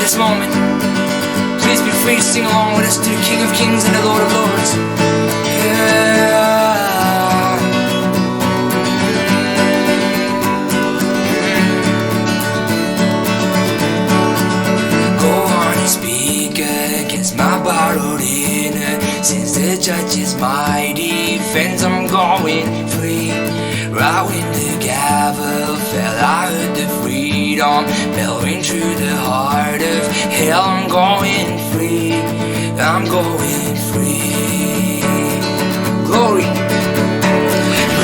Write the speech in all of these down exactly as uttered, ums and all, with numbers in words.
This moment, please be free to sing along with us to the King of Kings and the Lord of Lords. Yeah. Go on and speak against my borrowed inner, since the judge is my defense. I'm going free. Right when the gavel fell, I heard the freedom bell ring through the heart of hell. I'm going free. I'm going free. Glory.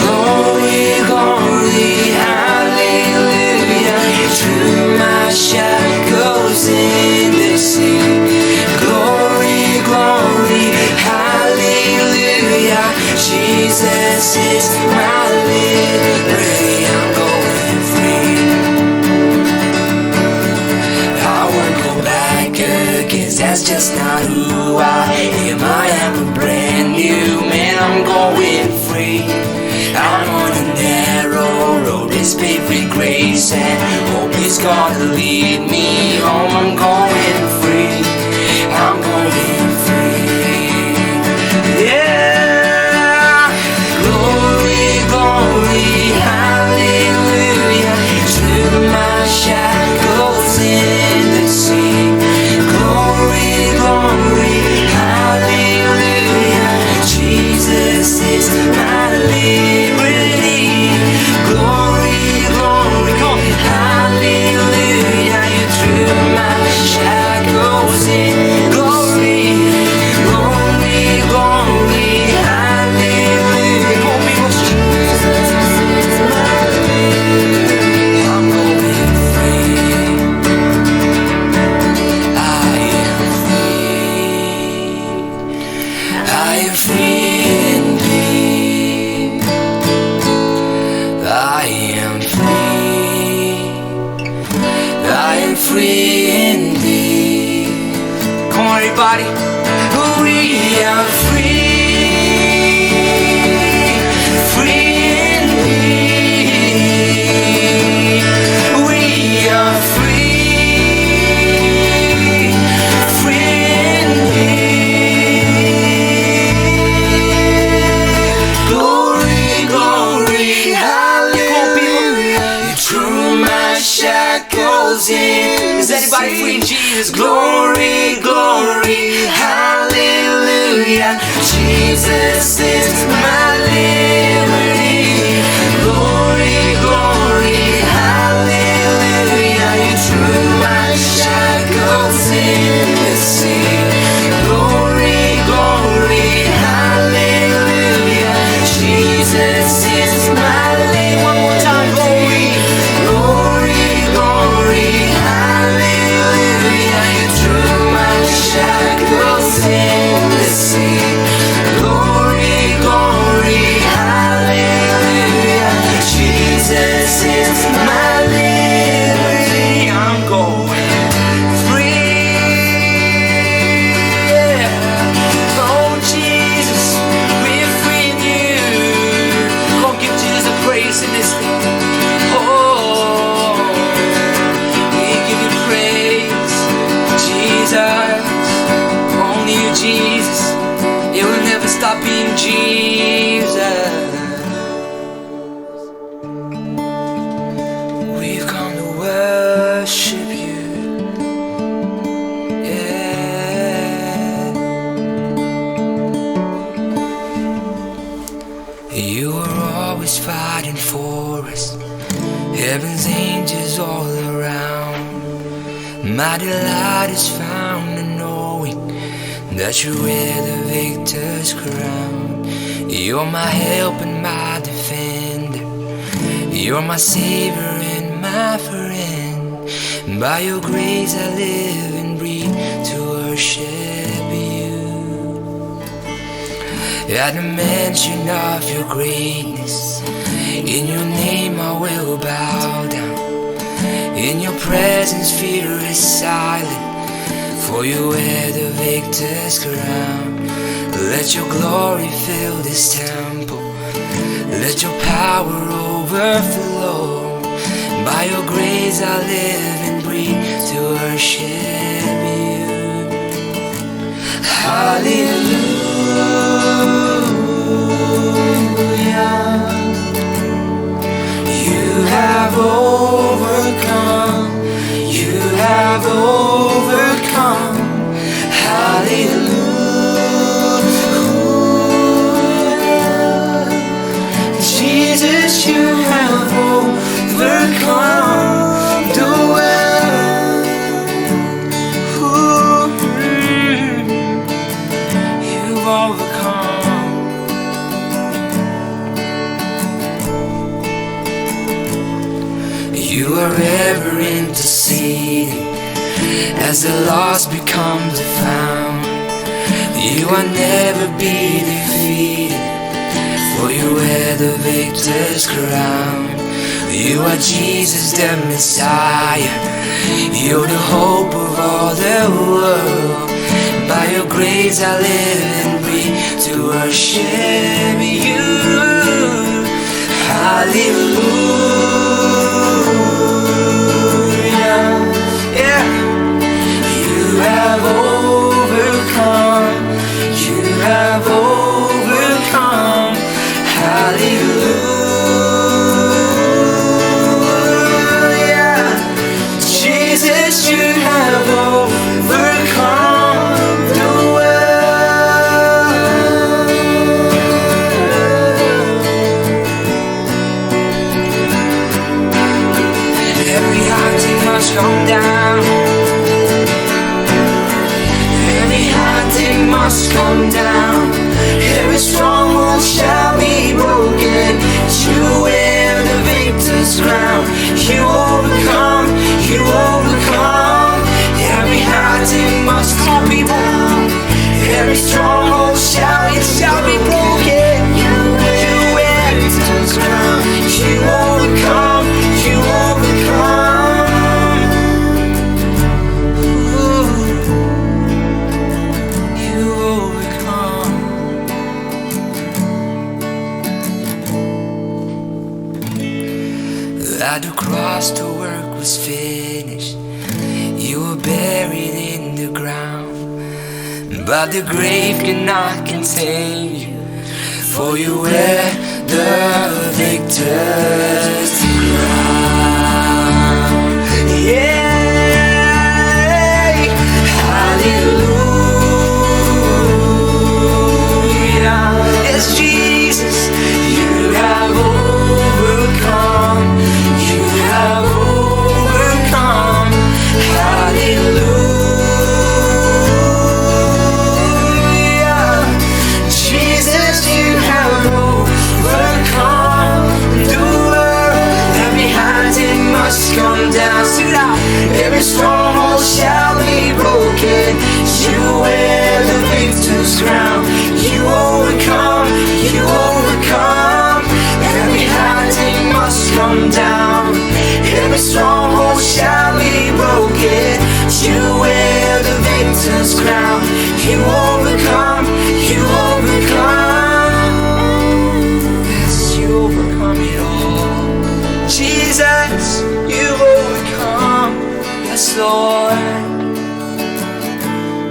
Glory, glory, hallelujah. Through my shackles in the sea. Glory, glory, hallelujah. Jesus is my liberty. I'm going free. I won't go back again. That's just not who I am. I am a brand new man. I'm going free. I'm on a narrow road. It's paved with grace and hope is gonna lead me home. I'm going free. I'm going free. Yeah. Glory, glory, hallelujah. Through my shackles in the sea. Glory, glory, hallelujah. Jesus is my liberty. Glory, glory, hallelujah. You threw my shackles in. Glory, glory, glory, hallelujah. I'm going free. I am free. I am free indeed. I am free. I am free indeed. Come on, everybody. We are free. Free indeed. We are free. Free indeed. Glory, glory, hallelujah. You threw my shackles in. Is anybody free in Jesus? Glory, glory, hallelujah. Jesus is my liberty. Glory, glory, hallelujah. You threw my shackles in the sea. Glory, glory, hallelujah. Jesus is my liberty. One more time, glory. Glory, glory, hallelujah. You threw my shackles in the sea. Glory, glory, hallelujah. Jesus is my liberty. I'm going free. Yeah. Oh, Jesus, we're free in you. Come on, give Jesus a praise in this thing. Oh, we give you praise, Jesus. Only you, Jesus. It will never stop being Jesus. We've come to worship you. Yeah. You are always fighting for us. Heaven's angels all around. My delight is found in knowing that you wear the victor's crown. You're my help and my defender. You're my savior and my friend. By your grace I live and breathe to worship you. At the mention of your greatness, in your name I will bow down. In your presence fear is silent, for you wear the victor's crown. Let your glory fill this temple. Let your power overflow. By your grace I live and breathe to worship Hallelujah. You have overcome. You have overcome. Hallelujah. Jesus, you have overcome the world. Ooh, you've overcome. You are ever interceding as the lost become the found. You are never be defeated, for you wear the victor's crown. You are Jesus the Messiah. You're the hope of all the world. By your grace I live and breathe to worship you. Hallelujah. Yeah. You have overcome. You have overcome. Hallelujah. Jesus, you have overcome the world. Every hiding must come down. Every hiding must come down. Every stronghold shall be broken. You wear the victor's crown. You overcome, you overcome. Every hiding must come down. Every stronghold shall, it shall be broken. You wear the victor's crown. You overcome, you overcome. Ooh, you overcome. At the cross, the work was finished. You were buried in the ground, but the grave cannot contain you, for you wear the victor's crown. Yeah. Hallelujah. Yes, Jesus, you have overcome. You have overcome. Hallelujah. Jesus, you have overcome the world. Every hiding must come down. Sing it out. Every stronghold shall be broken. You wear the victor's crown. You overcome, you overcome. Every hiding must come down. Every stronghold shall be broken. You wear the victor's crown. You overcome, you overcome. Yes, you overcome it all. Jesus, you overcome. Yes, Lord.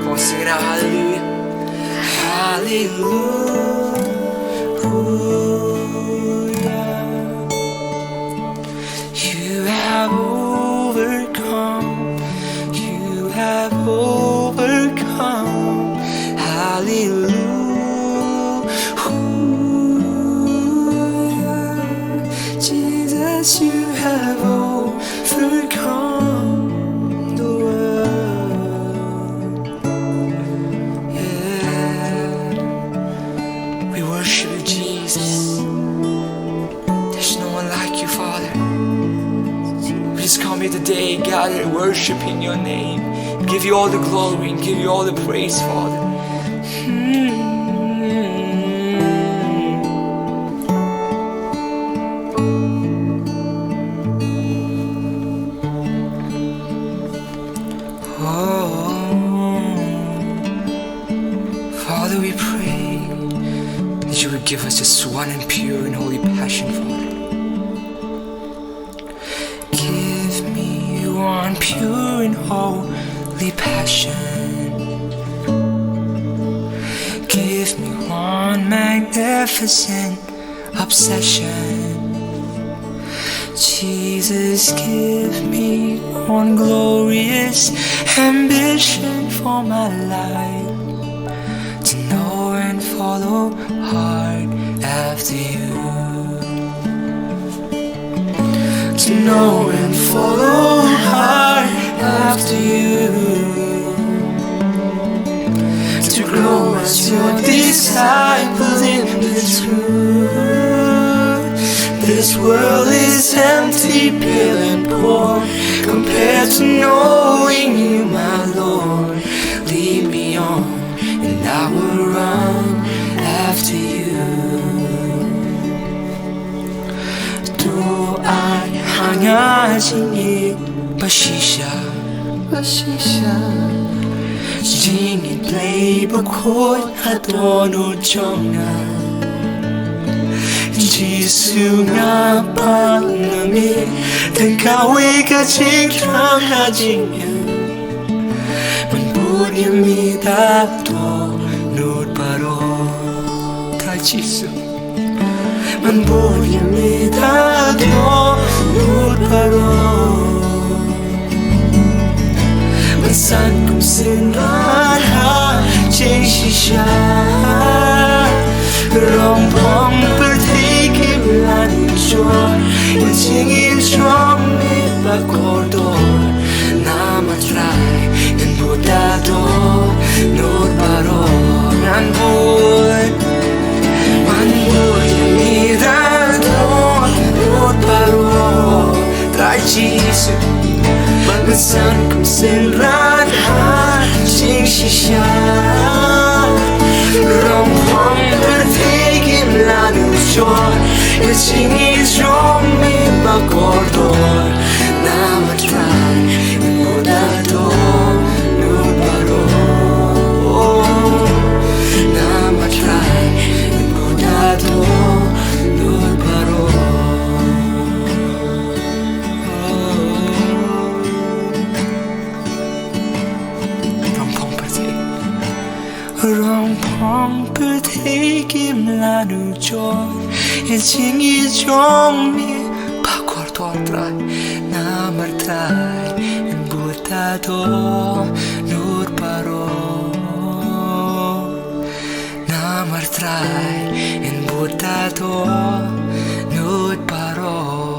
Come on, sing it out. Hallelujah. Hallelujah. You have overcome. You have overcome. Hallelujah. Jesus, you have overcome the world. Yeah. We worship you, Jesus. There's no one like you, Father. We just come here today, gathered, worshiping your name. Give you all the glory and give you all the praise, Father. Hmm. Oh, Father, we pray that you would give us just one and pure and holy passion, Father. Give me one pure and holy passion. magnificent obsession. Jesus, give me one glorious ambition for my life, to know and follow hard after you. To know and follow hard after you. To grow as your disciple in the truth. This world is empty, pale and poor, compared to knowing you, my Lord. Lead me on, and I will run after you. To ai ha nga jingïeit ba shisha, ba shisha. Jingïeit Blei bakhuid ha dohnud jong nga. Jisu, nga pan na me, te kawei ka jingthrang ha jingim. Ban bud ïa me da dohnud baroh. Trai Jisu. Ban bud ïa me da dohnud baroh. Ban san kum synran ha jingshisha. Rong phong pyrthei kim lah nujor ïa jingim jong me ba kordor. Namar Trai, ngan bud da dohnud baroh. Ngan bud, ngan bud ïa me da dohnud baroh. Trai Jisu, ban san kum synran ha jingshisha. Rong phong pyrthei kim lah nujor ïa jingim jong me ba kordor. Namar Trai, ngan bud da dohnud baroh. Namar Trai, ngan bud da dohnud baroh. Rong phong pyrthei. Rong phong pyrthei kim lah nujor ïa jingim jong me ba kordor, Trai. Namar Trai, ngan bud da dohnud baroh. Namar Trai, ngan bud da dohnud baroh.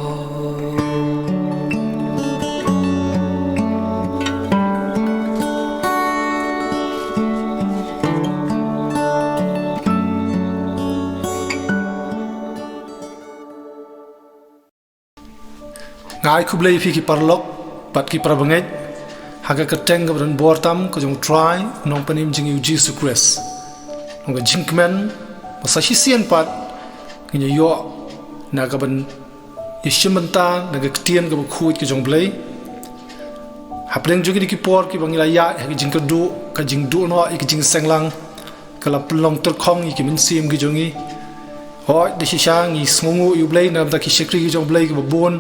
Nga ai khublei ïa phi ki paralok bad ki parabangeit ha ka kyrteng kaba don bor tam ka jong u Trai Nongpynim jong ngi u Jisu Khrist. Nong ka jingkmen ba sa shisien pat ngin ïa ïoh na ka ban ïa shim bynta na ka ktien kaba khuid ka jong Blei. Hapdeng jong kine ki por kiba ngi la ïaid ha ka jingkyrduh, ka jingduh noh ïa ka jingseng lang, ka la pynlong tyrkhong ïa ki mynsiem ki jong ngi. Hooid, da shisha ngi sngewnguh ïa u Blei na ka bynta ki shakri ki jong u Blei kiba bun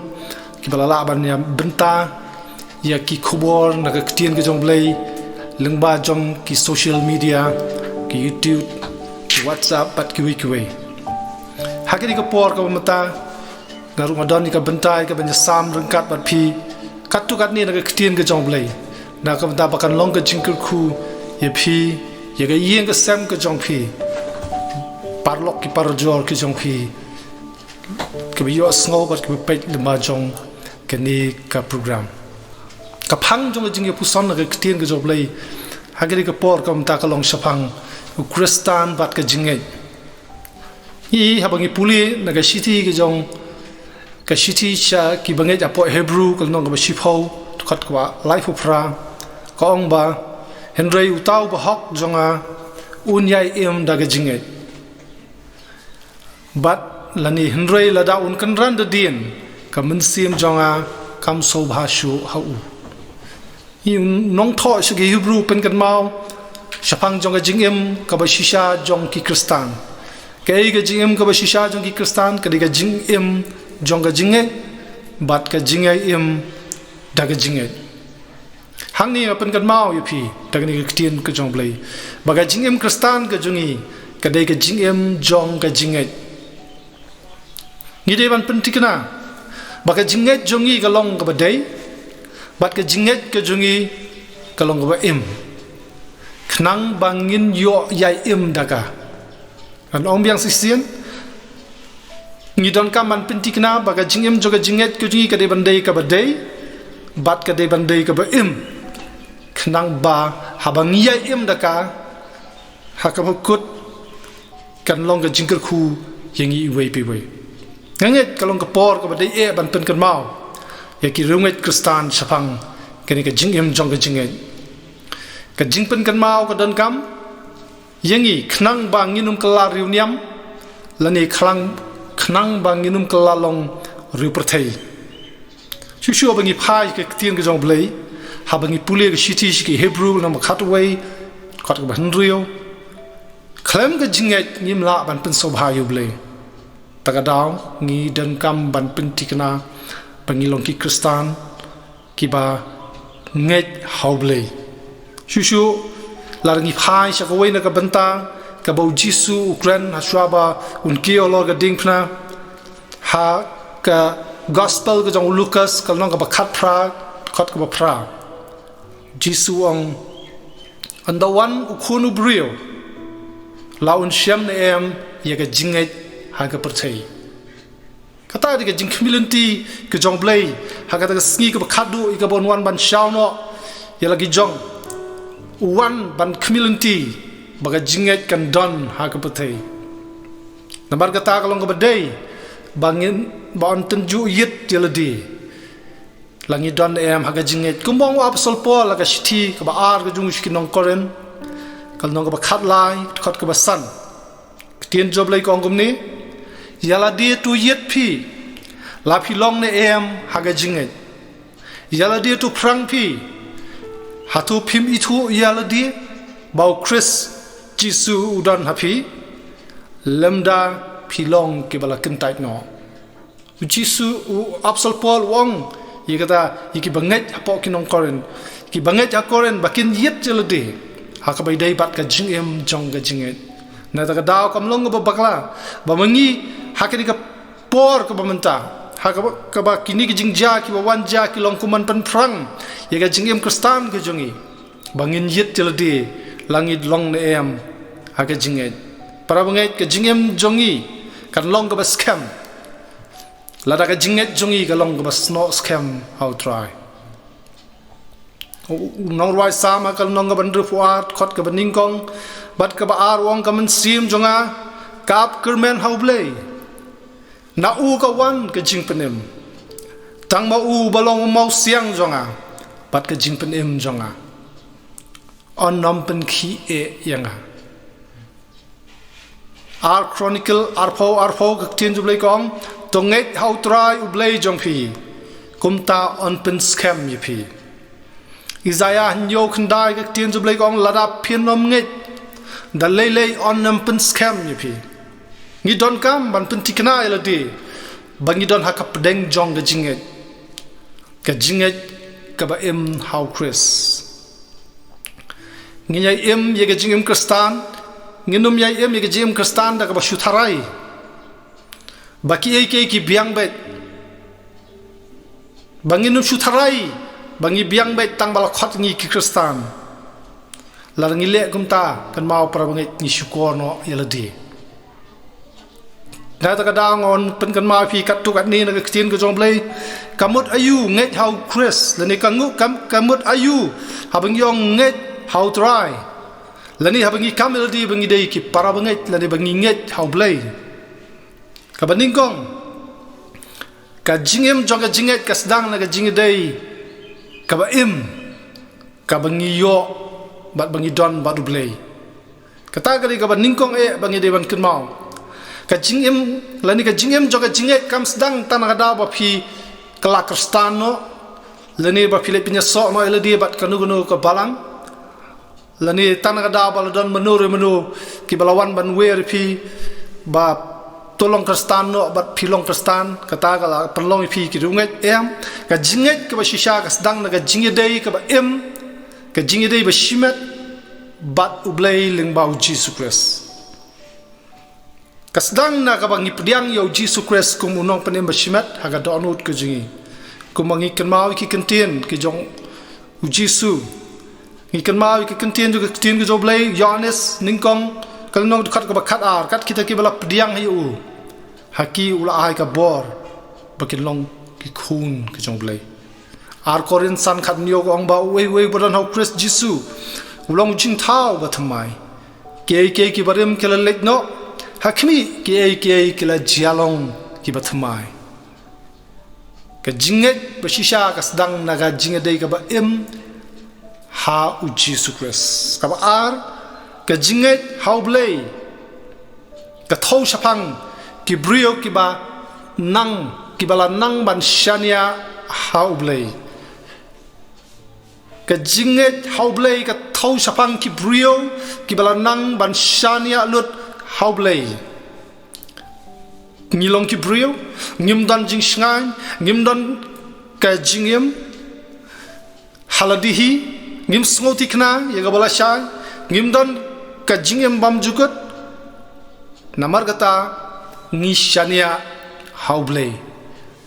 kiba la lah ban ïa bynta ïa ki khubor na ka ktien ka jong u Blei lyngba jong ki social media, ki YouTube, ki WhatsApp bad kiwei kiwei. Ha kane ka por kaba mynta nga ruh nga don ïa ka bynta ïa ka ban ïasam ryngkat bad phi katto katne na ka ktien ka jong u Blei, na ka bynta ba kan long ka jingkyrkhu ïa phi, ïa ka ïing ka sem ka jong phi, paralok ki parajor ki jong phi kiba ïohsngew bad kiba peit lyngba jong kane ka program. Ka phang jong ka jingïapuson na ka ktien ka jong u Blei ha kane ka por kaba mynta ka long shaphang u Khristan bad ka jingngeit. Ngi, haba ngi pule na ka shithi ka jong, ka shithi sha ki bangeit hapoh Hebru ka lynnong kaba shiphew, dkhot kaba laiphew phra, ka ong ba, hynrei uta u bahok jong nga un ïai im da ka jingngeit. Bad lane hynrei lada un kynran da dien, ka mynsiem jong nga kam sngewbha shuh ha u. Ngi nongthoh sha ki Hebru pynkynmaw shaphang jong ka jingim kaba shisha jong ki Khristan. Kaei ka jingim kaba shisha jong ki Khristan? Ka dei ka jingim jong ka jingngeit bad ka jingïaim da ka jingngeit. Hangne nga pynkynmaw ïa phi da kane ka ktien ka jong u Blei ba ka jingim Khristan ka jong ngi Ka dei ka jingim jong ka jingngeit. Ngi dei ban pynthikna ba ka jingngeit jong ngi ka long kaba dei, bad ka jingngeit ka jong ngi ka long kaba im, khnang ba ngin ïoh ïai im da ka. Ngan ong biang shisien, ngi donkam ban pynthikna ba ka jingim jong ka jingngeit ka jong ngi ka dei ban dei kaba dei, bad ka dei ban dei kaba im, khnang ba haba ngi ïai im da ka, ha kaba kut kan long ka jingkyrkhu ïa ngi iwei pa iwei. Nga ngeit ka long ka por kaba dei eh ban pynkynmaw ïa ki riewngeit Khristan shaphang kane ka jingim jong ka jingngeit. Ka jingpynkynmaw ka donkam ïa ngi khnang ba ngin ym kylla riewniam, lane khnang, khnang ba ngin ym kylla long riew pyrthei. Shuh shuh ba ngi phai ka ktien ka jong U Blei, haba ngi pule ka shithi sha ki Hebru lynnong ba khatwei, dkhot kaba hynriew, khlem ka jingngeit ngim lah ban pynsngewbha ïa U Blei. Ta ka daw ngi donkam ban pynthikna ba ngi long ki Khristan kiba ngeit ha U Blei. Shuh shuh, lada ngi phai sha kawei na ka bynta kaba U Jisu u kren ha shuwa ba un kiew halor ka diengphna, ha ka Gospel ka jong u Lukas ka lynnong kaba khatphra, dkhot kaba phra, U Jisu u ong, ynda wan u Khun u briew, la un shem ne em ïa ka jingngeit ha ka pyrthei. Kata dei ka jingkhmih lynti ka jong U Blei ha kata ka sngi kaba khatduh ïa kaba un wan ban shaw noh ïa la ki jong. U wan ban khmih lynti ba ka jingngeit kan don ha ka pyrthei. Namar kata ka long kaba dei ba ngin, ba yn tynjuh ïit ïa lade. La ngi don ne em ha ka jingngeit, kumba ong u Apostol Paul ha ka shithi kaba ar ka jong u sha ki nong Korinth, ka lynnong kaba khatlai, dkhot kaba san. Ka ktien jong U Blei ka ong kumne: Ïa lade to ïit phi, la phi long ne em ha ka jingngeit? Ïa lade to phrang phi, hato phim ithuh ïa lade ba U Khrist Jisu u don ha phi, lymda phi long kiba la kyntait noh? U Jisu, u Apostol Paul u ong ïa kata ïa kiba ngeit hapoh ki nong Korinth, kiba ngeit ha Korinth, ba kin ïit ïa lade ha kaba ïadei bad ka jingim jong ka jingngeit. Na kata ka daw kam long kaba bakla ba ma ngi ha kane ka por kaba mynta, ha kaba, kaba kine ki jingjia kiba wan jia ki long kum ban pynphrang ïa ka jingim Khristan ka jong ngi, ba ngin ïit ïa lade la ngi long ne em ha ka jingngeit. Para bangeit, ka jingim jong ngi kan long kaba skhem lada ka jingngeit jong ngi ka long kaba snoh skhem ha U Trai. U, u nongrwai Salm ha ka lynnong kaba hynriewphew ar, dkhot kaba nyngkong bad kaba ar u ong: Ka mynsiem jong nga ka ap kyrmen ha U Blei, na u ka wan ka jingpynim. Tang ma u uba long u mawsiang jong nga bad ka jingpynim jong nga, yn ym pynkhih eh ïa nga. Ar Chronicle arphew arphew, ka ktien jong U Blei ka ong: To ngeit ha U Trai U Blei jong phi, kumta yn pynskhem ïa phi. Isaïah hynñiew khyndai, ka ktien jong U Blei ka ong: Lada phin ym ngeit, da lei lei yn ym pynskhem ïa phi. Ngi donkam ban pynthikna ïa lade ba ngi don ha ka pdeng jong ka jingngeit, ka jingngeit kaba im ha U Khrist. Ngin ïai im ïa ka jingim Khristan, ngin ym ïai im ïa ka jingim Khristan da kaba shu tharai ba kiei kiei ki biang beit, ba ngin ym shu tharai ba ngi biang beit tang ba la khot ngi ki Khristan. Lada ngi leh kumta, kynmaw para bangeit, ngi shukor noh ïa lade. Na kata ka daw ngan pynkynmaw ïa phi katto katne na ka ktien ka jong U Blei. Ka mut aïu ngeit ha U Khrist, lane ka ngu, ka, ka mut aïu haba ngi ong ngeit ha U Trai, lane haba ngi kam ïa lade ba ngi dei ki para bangeit, lane ba ngi ngeit ha U Blei? Kaba nyngkong, ka jingim jong ka jingngeit ka sdang na ka jingïadei kaba im, kaba ngi ïoh bad ba ngi don bad U Blei. Kata ka dei kaba nyngkong eh ba ngi dei ban kynmaw. Ka jingim, lane ka jingim jong ka jingngeit kam sdang tang na ka daw ba phi kylla Khristan noh, lane ba phi leit pynïasoh noh ïa lade bad kano kano ka balang, lane tang na ka daw ba la don mano re mano kiba la wan ban wer ïa phi ba to long Khristan noh bad phi long Khristan, kata ka la pynlong ïa phi ki riewngeit. Em, ka jingngeit kaba shisha ka sdang na ka jingïadei kaba im, ka jingïadei ba shimet bad U Blei lyngba U Jisu Khrist. Ka sdang na kaba ngi pdiang ïa u Jisu Khrist kum u nongpynim bashimet ha ka dohnud ka jong ngi. Kumba ngi kynmaw ïa ki kyntien ki jong u Jisu. Ngi kynmaw ïa ki kyntien jong ka ktien ka jong u Blei, Ïoannis nyngkong, ka lynnong dkhot kaba khatar, kat kita kiba la pdiang ïa u, ha ki u la ai ka bor ba kin long ki khun ka jong u Blei. Ar Korinth san khathynñiew ka ong ba uwei uwei uba don ha u Khrist Jisu u long u jingthaw ba thymmai. Kiei kiei kiba rim ki la leit noh, ha khmih, kiei kiei ki la jia long kiba thymmai. Ka jingngeit ba shisha ka sdang na ka jingïadei kaba im ha u Jisu Khrist. Kaba ar, ka jingngeit ha u Blei ka thew shaphang ki briew kiba nang, kiba la nang ban shaniah ha u Blei. Ka jingngeit ha u Blei ka thew shaphang ki briew kiba la nang ban shaniah lut ha u Blei. Ngi long ki briew, ngim don jingshngaiñ, ngim don ka jingim ha lade hi, ngim sngewthikna ïa kaba la shai, ngim don ka jingim bymjukut. Namar kata ngi shaniah ha u Blei.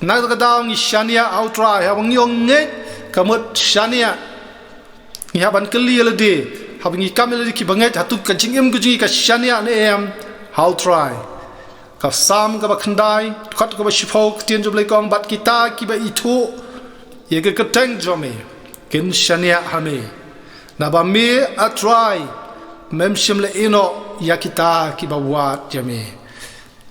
Na kata ka daw ngi shaniah ha u Trai, haba ngi ong ngeit ka mut shaniah. Ngi hap ban kylli ïa lade, haba ngi kam ïa lade kiba ngeit, hato ka jingim ka jong ngi ka shaniah ne em ha u Trai. Ka Salm kaba khyndai, dkhot kaba shiphew, ka ktien jong u Blei ka ong, bad kita kiba ithuh ïa ka kyrteng jong me kin shaniah ha me. Naba me, A Trai, mem shym la ïehnoh ïa kita kiba wad ïa me.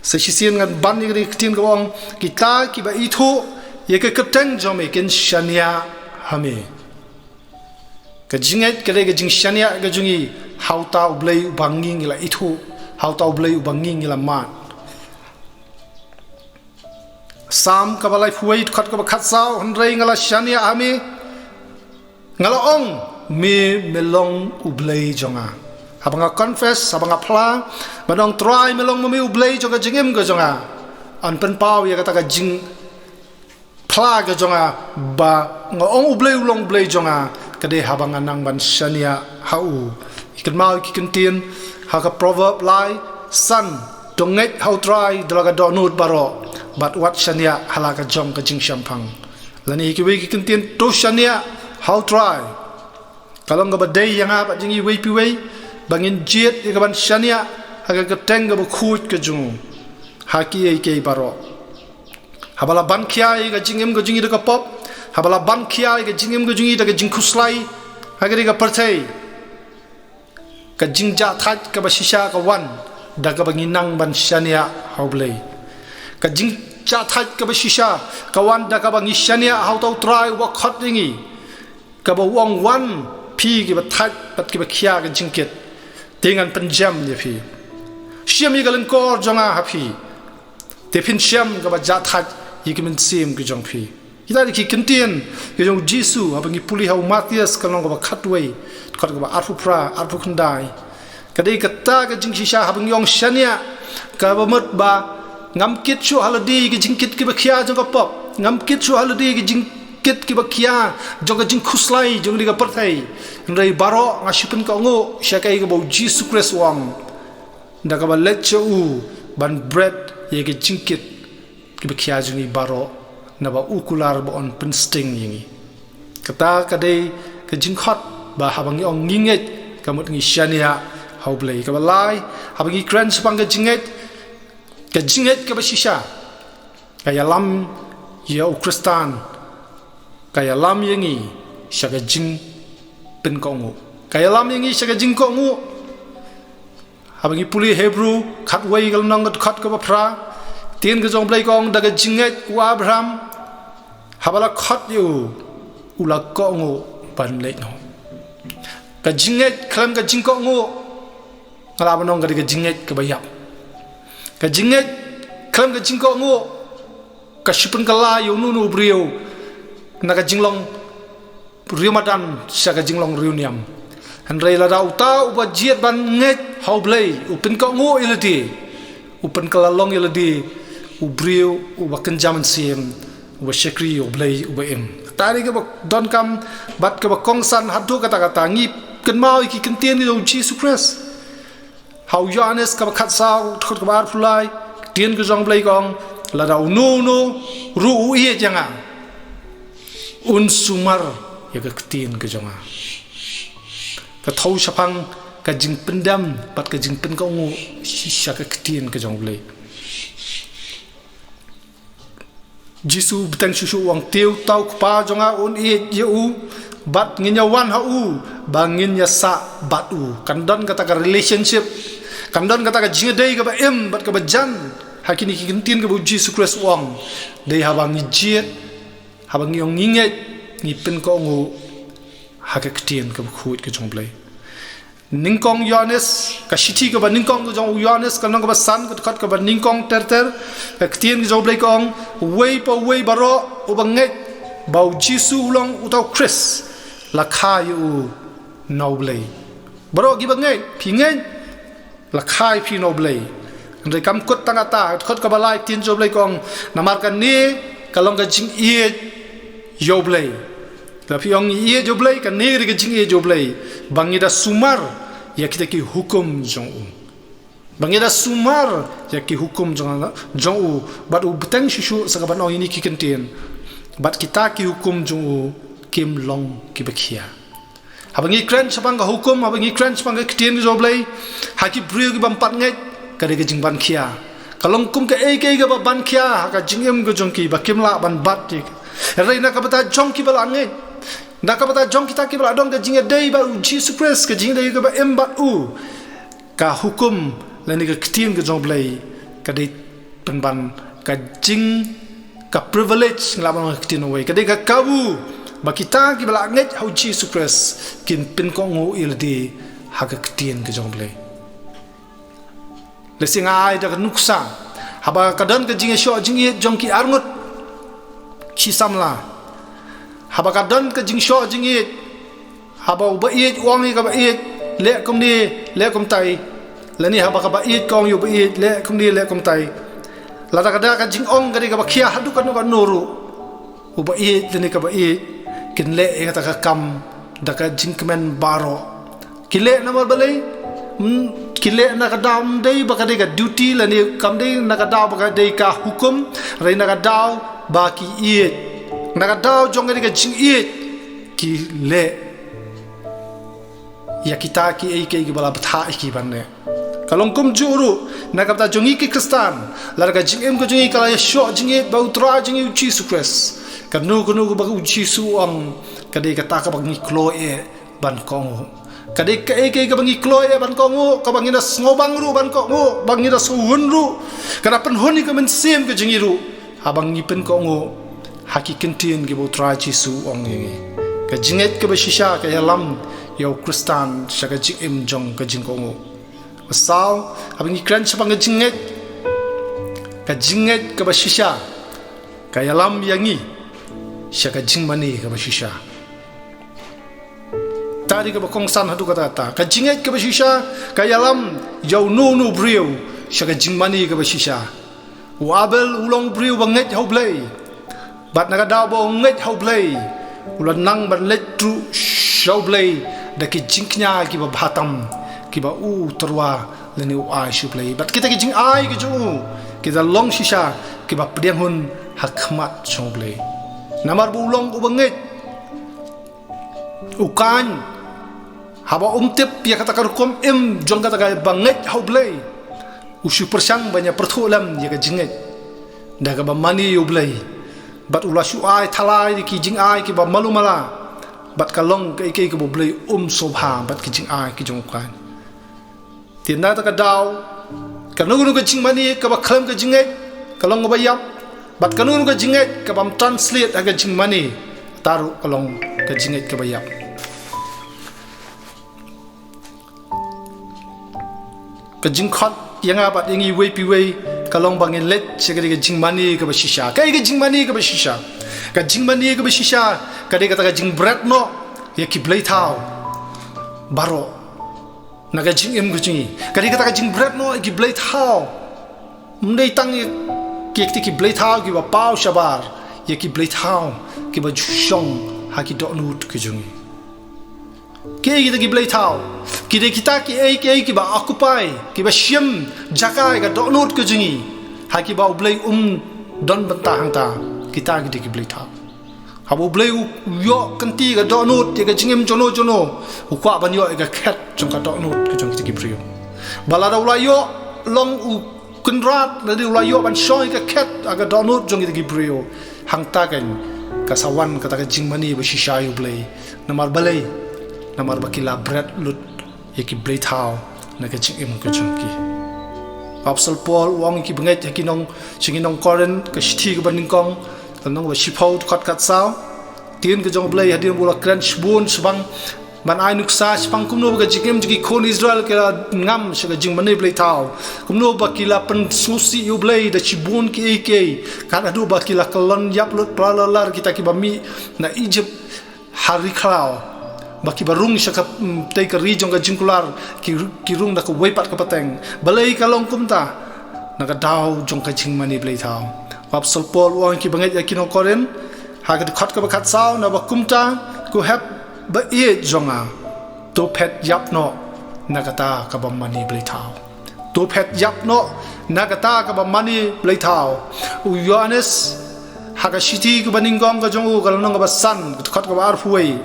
Sa shisien ngan ban ïa ka ktien kaba ong, kita kiba ithuh ïa ka kyrteng jong me kin shaniah ha me. Ka jingngeit ka dei ka jingshaniah ka jong ngi ha uta u Blei uba ngi ngi la ithuh, ha uta u Blei uba ngi ngi la mad. Salm kaba laiphew wei, dkhot kaba khatsaw, hynrei nga la shaniah ha me, nga la ong, me, me long u Blei jong nga. Haba nga confess, haba nga phla, ba nga ong Trai me long ma me u Blei jong ka jingim ka jong nga, yn pynpaw ïa kata ka jing phla ka jong nga ba nga ong u Blei u long u Blei jong nga, ka dei haba nga nang ban shaniah ha u. Ngi kynmaw ïa ki kyntien ha ka Proverb lai, san, to ngeit ha u Trai da la ka dohnud baroh, bad wat shaniah ha la ka jong ka jingshemphang. Lane ïa kiwei ki kyntien, to shaniah ha u Trai. Ka long kaba dei ïa nga bad ïa ngi iwei pa iwei ba ngin jied ïa ka ban shaniah ha ka kyrteng kaba khuid ka jong u ha kiei kiei baroh. Haba la ban khia ïa ka jingim ka jong ngi da ka pop, haba la ban khia ïa ka jingim ka jong ngi da ka jingkhuslai ha kane ka pyrthei, ka jingjahthait kaba shisha ka wan da kaba ngi nang ban shaniah ha u Blei. Ka jingjahthait kaba shisha ka wan da kaba ngi shaniah ha uta u Trai uba khot ïa ngi, kaba u ong, wan phi kiba thait bad kiba khia ka jingkit, te ngan pynjem ïa phi. Shim ïa ka lyngkor jong nga ha phi, te phin shem kaba jahthait ïa ki mynsiem ki jong phi. Kita ki kyntien ki jong u Jisu haba ngi pule ha u Mathaios ka lynnong kaba khatwei, dkhot kaba arphew phra, arphew khyndai. Ka dei kata ka jingshisha haba ngi ong shaniah, kaba mut ba ngam kit shuh ha lade ïa ki jingkit kiba khia jong ka pop, ngam kit shuh ha lade ïa ki jingkit kiba khia jong ka jingkhuslai jong kane ka pyrthei. Hynrei baroh nga shu pynkohnguh sha kaei kaba u Jisu Khrist u ong, da kaba leit sha u ban bret ïa ki jingkit kiba khia jong ngi baroh, naba u kular ba un pynsting ïa ngi. Kata ka dei ka jingkhot ba haba ngi ong ngi ngeit, ka mut ngi shaniah ha u Blei. Kaba lai, haba ngi kren shaphang ka jingngeit, ka jingngeit kaba shisha ka ïalam ïa u Khristan, ka ïalam ïa ngi sha ka jingpynkohnguh. Ka ïalam ïa ngi sha ka jingkohnguh. Haba ngi pule Hebru khatwei ka lynnong, ka dkhot kaba phra, ktien ka jong u Blei ka ong, da ka jingngeit u Abraham, haba la khot ïa u, u la kohnguh ban leit noh. Ka jingngeit khlem ka jingkohnguh, nga lah ban ong ka dei ka jingngeit kaba ïap. Ka jingngeit khlem ka jingkohnguh ka shu pynkylla ïa uno uno u briew na ka jinglong riewmadan sha ka jinglong riewniam. Hynrei lada uta uba jied ban ngeit ha u Blei u pynkohnguh ïa lade, u pynkylla long ïa lade u briew uba kynja mynsiem, uba shakri ïa u Blei uba im. Kata dei kaba donkam bad kaba kongsan haduh katta katta. Ngi kynmaw ïa ki kyntien ki jong u Jisu Khrist. Ha u Ïoannis kaba khatsaw, dkhot kaba arphew lai, ka ktien ka jong U Blei ka ong, lada uno uno ruh u ïeit ïa nga, un sumar ïa ka ktien ka jong nga. Ka thew shaphang ka jingpyndem bad ka jingpynkohnguh shisha ka ktien ka jong U Blei. Jisu u bteng shuh shuh u ong, te uta u Kpa jong nga un ïeit ïa u, bad ngin ïa wan ha u, ba ngin ïa sah bad u. Kan don kata ka relationship, kan don kata ka jingïadei kaba im bad kaba jan ha kine ki ktien kaba u Jisu Khrist u ong. Dei haba ngi jied, haba ngi ong ngi ngeit, ngi pynkohnguh ha ka ktien kaba khuid ka jong U Blei. Nyngkong Ïoannis, ka shithi kaba nyngkong ka jong u Ïoannis, ka lynnong kaba san, ka dkhot kaba nyngkong ter ter, ka ktien ka jong U Blei ka ong, uwei pa uwei baroh uba ngeit ba u Jisu u long uta u Khrist, la kha ïa u na U Blei. Baroh kiba ngeit, phi ngeit, la kha ïa phi na U Blei. Hynrei kam kut tang kata, dkhot kaba lai, ka ktien jong U Blei ka ong, namar kane ka long ka jingïeit ïa U Blei. Lada phi ong ngi ïeit ïa U Blei, kane ka dei ka jingïeit ïa U Blei, ba ngi da sumar ïa kita ki hukum jong u. Ba ngi da sumar ïa ki hukum jong, jong u, bad u bteng shuh shuh sa kaban ong ïa kine ki ktien. Bad kita ki hukum jong u kim long kiba khia. Haba ngi kren shaphang ka hukum, haba ngi kren shaphang ka ktien ka jong U Blei, ha ki briew ki bym pat ngeit, ka dei ka jingban khia. Ka long kum kaei kaei kaba ban khia ha ka jingim ka jong ki, ba kim lah ban bat ïa ka. Hynrei na ka bynta jong kiba la ngeit, na ka bynta jong kita kiba la don ka jingïadei bad u Jisu Khrist, ka jingïadei kaba im bad u, ka hukum lane ka ktien ka jong U Blei ka dei pynban ka jing, ka privilege, ngi lah ban ong ha ka ktien uwei, ka dei ka kabu ba kita kiba la ngeit ha u Jisu Khrist kin pynkohnguh ïa lade ha ka ktien ka jong U Blei. Lehse nga ai da ka nuksa, haba ka don ka jingïashoh jingïeit jong ki arngut shi samla, haba ka don ka jingshoh jingïeit, haba uba ïeit u ong ïa kaba ïeit, leh kumne, leh kumtai. Lane haba kaba ïeit ka ong ïa uba ïeit, leh kumne, leh kumtai. Lada ka da ka jingong ka dei kaba khia haduh katno katno ruh, uba ïeit lane kaba ïeit kin leh ïa kata ka kam da ka jingkmen baroh. Ki leh namar balei? Hmm, ki leh na ka daw ym dei ba ka dei ka duty lane kam dei na ka daw ba ka dei ka hukum, hynrei na ka daw ba ki ïeit. Na ka daw jong ka dei ka jingïeit ki leh ïa kita kiei kiei kiba la bthah ïa ki ban leh. Ka long kumjuh ruh na ka bynta jong ngi ki Khristan, lada ka jingim ka jong ngi ka la ïashoh jingïeit bad u Trai jong ngi u Jisu Khrist. Kano kano kaba u Jisu u ong, ka dei kata kaba ngi kloi eh ban kohnguh. Ka dei kaei kaei kaba ngi kloi eh ban kohnguh, kaba ngi da sngewbang ruh ban kohnguh, ba ngi da sngewhun ruh, ka da pynhun ïa ka mynsiem ka jong ngi ruh haba ngi pynkohnguh ha ki ktien kiba u Trai Jisu u ong ïa ngi. Ka jingngeit kaba shisha ka ïalam ïa u Khristan sha ka jingim jong ka jingkohnguh. Ba saw, haba ngi kren shaphang ka jingngeit, ka jingngeit kaba shisha ka ïalam ïa ngi sha ka jingmane kaba shisha. Ta dei kaba kongsan haduh katta katta. Ka jingngeit kaba shisha ka ïalam ïa uno uno u briew sha ka jingmane kaba shisha. U Abel u long u briew ba ngeit ha U Blei. Bad na ka daw ba u ngeit ha U Blei, u la nang ban leit ruh sha U Blei da ki jingkñia kiba bha tam, kiba u tyrwa lane u ai sha U Blei. Bad kita ki jingai ki jong u ki da long shisha kiba pdiang hun ha khmat jong U Blei. Namar ba u long uba ngeit. U Kain, haba um tip ïa kata ka rukom im jong kata kaba ngeit ha U Blei, u shu pyrshang ban ïa pyrthuh lem ïa ka jingngeit da kaba mane ïa U Blei. Bad u la shu ai thalai da ki jingai kiba malu mala. Bad ka long kaei kaei kaba U Blei um sngewbha bad ki jingai ki jong u Kain. Te na kata ka daw, kano kano ka jingmane kaba khlem ka jingngeit ka long kaba ïap. Bad kano kano ka jingngeit ka bym translate ha ka jingmane, kata ruh ka long ka jingngeit kaba ïap. Ka jingkhot ïa nga bad ïa ngi iwei pa iwei ka long ba ngin leit sha ka dei ka jingmane kaba shisha. Kaei ka jingmane kaba shisha? Ka jingmane kaba shisha ka dei kata ka jingbret noh ïa ki blei thaw baroh na ka jingim ka jong ngi. Ka dei kata ka jingbret noh ïa ki blei thaw. Ym dei tang ïa ki, ïa kita ki blei thaw kiba paw shabar, ïa ki blei thaw kiba ju shong ha ki dohnud ki jong ngi. Kiei kita ki blei thaw? Ki dei kita kiei kiei kiba occupy, kiba shim jaka ïa ka dohnud ka jong ngi, ha kiba U Blei um don bynta hangta. Kita ki dei ki blei thaw. Haba U Blei u ïoh kynti ïa ka dohnud, ïa ka jingim jong no jong no, u kwah ban ïoh ïa ka khet jong ka dohnud ka jong kita ki briew. Ba lada u la ïoh long u kynrad, lada u la ïoh ban shong ïa ka khet ha ka dohnud jong kita ki briew, hangta kan ka sa wan kata ka jingmane ba shisha ïa U Blei. Namar balei? Namar ba ki la bret lut ïa ki blei thaw na ka jingim ka jong ki. Apostol Paul u ong ïa ki bangeit ha ki nong, sha ki nong Korinth, ka shithi kaba nyngkong, ka lynnong ba shiphew, dkhot khatsaw. Ktien ka jong U Blei hadien ba u la kren shibun shaphang, ban ai nuksa shaphang kumno ba ka jingim jong ki khun Israel ka la ngam sha ka jingmane blei thaw, kumno ba ki la pynsngewsih ïa U Blei da shibun kiei kiei, kat haduh ba ki la kyllon ïap lut para lar lar, kita kiba mih na Egypt ha ri khlaw, ba kiba rung sha ka, mm, tei ka ri jong ka jingkular, ki, ki rung da kawei pat ka pateng. Balei ka long kumta? Na ka daw jong ka jingmane blei thaw. Apostol Paul u ong ïa ki bangeit ha ki nong Korinth, ha ka dkhot kaba khatsaw, naba kumta, ko hep ba ïeit jong nga, to phet ïap noh na kata kaba mane blei thaw. To phet ïap noh na kata kaba mane blei thaw. U Ïoannis, ha ka shithi kaba nyngkong ka jong u, ka lynnong kaba san, ka dkhot kaba arphew wei,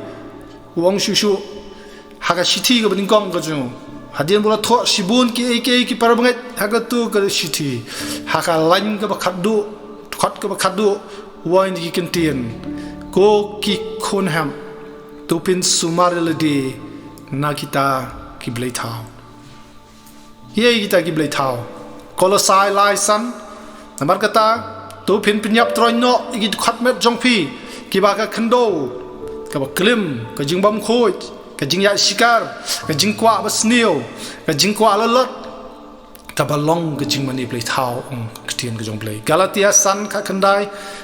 u ong shuh shuh, ha ka shithi kaba nyngkong ka jong u, hadien ba u la thoh shibun kiei kiei ki para bangeit ha kato ka shithi, ha ka lain kaba khatduh, dkhot kaba khatduh, u ong ïa ki ktien, ko ki khun hep, to pynsumar ïa lade na kita ki blei thaw. Kiei kita ki blei thaw? Kolosai lai san. Namar kata, to phin pynïap troiñ noh ïa ki dkhot met jong phi kiba ka khyndew, kaba klim, ka jingbymkhuid, ka jingïaid shikar, ka jingkwah basniew, ka jingkwah lalot, kaba long ka jingmane blei thaw, ong ka ktien ka jong U Blei. Galatia san, khatkhyndai,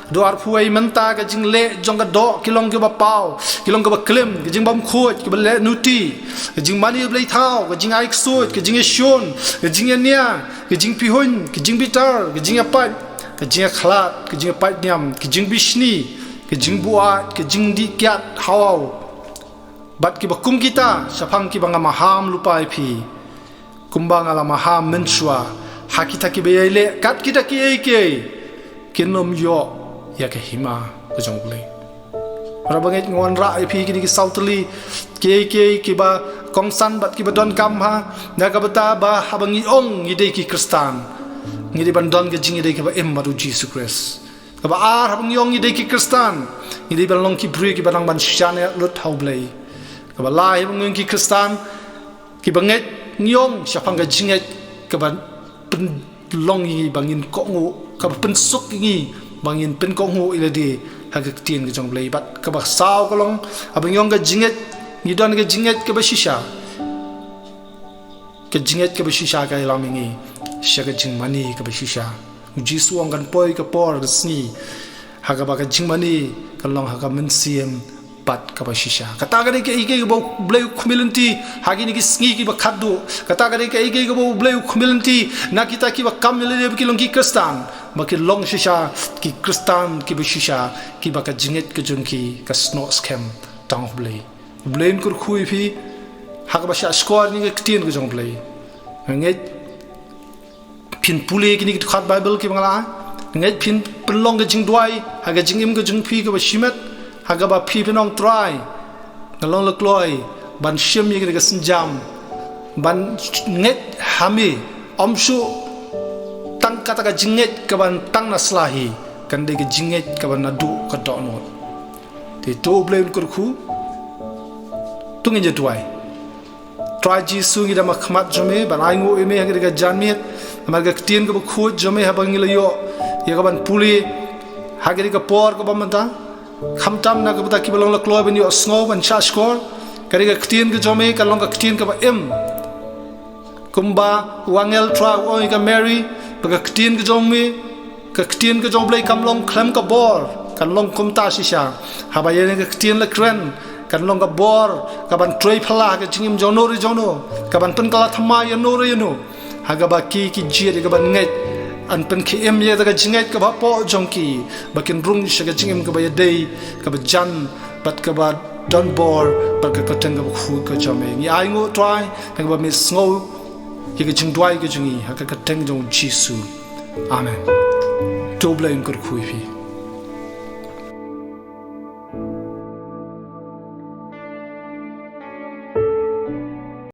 dkhot arphew wei, mynta ka jingleh jong ka doh ki long kaba paw, ki long kaba klim, ka jingbymkhuid, kaba leh nuti, ka jingmane blei thaw, ka jingai ksuid, ka jingïashun, ka jingïania, ka jingpihuiñ, ka jingbitar, ka jingïapait, ka jingïakhlad, ka jingïapait niam, ka jingbishni, ka jingbuaid, ka jingdih kiad hawaw. Bad kiba kum kita, shaphang kiba nga maham lypa ïa phi, kumba nga la maham mynshuwa ha kita kiba ïai leh kat kita kiei kiei, kin ym ïoh ïa ka hima ka jong U Blei. Para bangeit, nga wanrah ïa phi kine ki saw tylli kiei kiei kiba kongsan bad kiba donkam ha, na ka bynta ba haba ngi ong ngi dei ki Khristan, ngi dei ban don ka jingïadei kaba im bad U Jisu Khrist. Kaba ar, haba ngi ong ngi dei ki Khristan, ngi dei ban long ki briew kiba nang ban shaniah lut ha U Blei. Kaba lai, haba ngi ong ki Khristan kiba ngeit, ngi ong shaphang ka jingngeit kaba pynlong ïa ngi ba ngin kohnguh, kaba pynsuk ïa ngi ba ngin pynkohnguh ïa lade ha ka ktien ka jong U Blei. Bad kaba saw ka long, haba ngi ong ka jingngeit, ngi don ka jingngeit kaba shisha. Ka jingngeit kaba shisha ka ïalam ïa ngi sha ka jingmane kaba shisha. U Jisu u ong kan poi ka por, ka sngi, ha kaba ka jingmane kan long ha ka mynsiem pat kaba shisha. Kata ka dei kaei kaei kaba U Blei u khmih lynti ha kine ki sngi kiba khatduh. Kata ka dei kaei kaei kaba U Blei u khmih lynti na kita kiba kam ïa lade ba ki long ki Khristan, ba ki long shisha ki Khristan kiba shisha, kiba ka jingngeit ka jong ki ka snoh skhem tang ha U Blei. U Blei un kyrkhu ïa phi ha kaba shah shkor ïa kane ka ktien ka jong U Blei. Nga ngeit phin pule kine ki dkhot Baibl kiba nga la ai. Nga ngeit phin pynlong ka jingduwai ha ka jingim ka jong phi kaba shimet, ha kaba phi phin ong, Trai, nga long la kloi ban shim ïa kane ka sienjam, ban ngeit ha me, ym shuh tang kata ka jingngeit kaban tang na sla hi, kan dei ka jingngeit kaban naduh ka dohnud. Te to U Blei un kyrkhu. To ngin ïa duwai. Trai Jisu, ngi dam ha khmat jong me ban ainguh ïa me ha kane ka janmiet, namar ka ktien kaba khuid jong me haba ngi la ïoh ïa kaban pule ha kane ka por kaba mynta. Khamtam na ka bynta kiba long la kloi ban ïohsngew, ban shah shkor. Ka dei ka ktien ka jong me kan long ka ktien kaba im. Kumba u angel Trai u ong ïa ka Mary, ba ka ktien ka jong me, ka ktien ka jong U Blei kam long khlem ka bor, kan long kumta shisha. Haba ïa kane ka ktien la kren, kan long ka bor kaban trei phylla ha ka jingim jong no re jong no, kaban pynkylla thymmai ïa no re ïa no. Ha kaba ki, ki jied ïa kaban ngeit, yn pynkhie im ïa ka jingngeit kaba hapoh jong ki, ba kin rung sha ka jingim kaba ïadei, kaba jan, bad kaba don bor bad ka kyrteng kaba khuid ka jong me. Ngi ainguh Trai ha kaba me sngew ïa ka jingduwai ka jong ngi ha ka kyrteng jong u Jisu. Amen. To U Blei un kyrkhu ïa phi.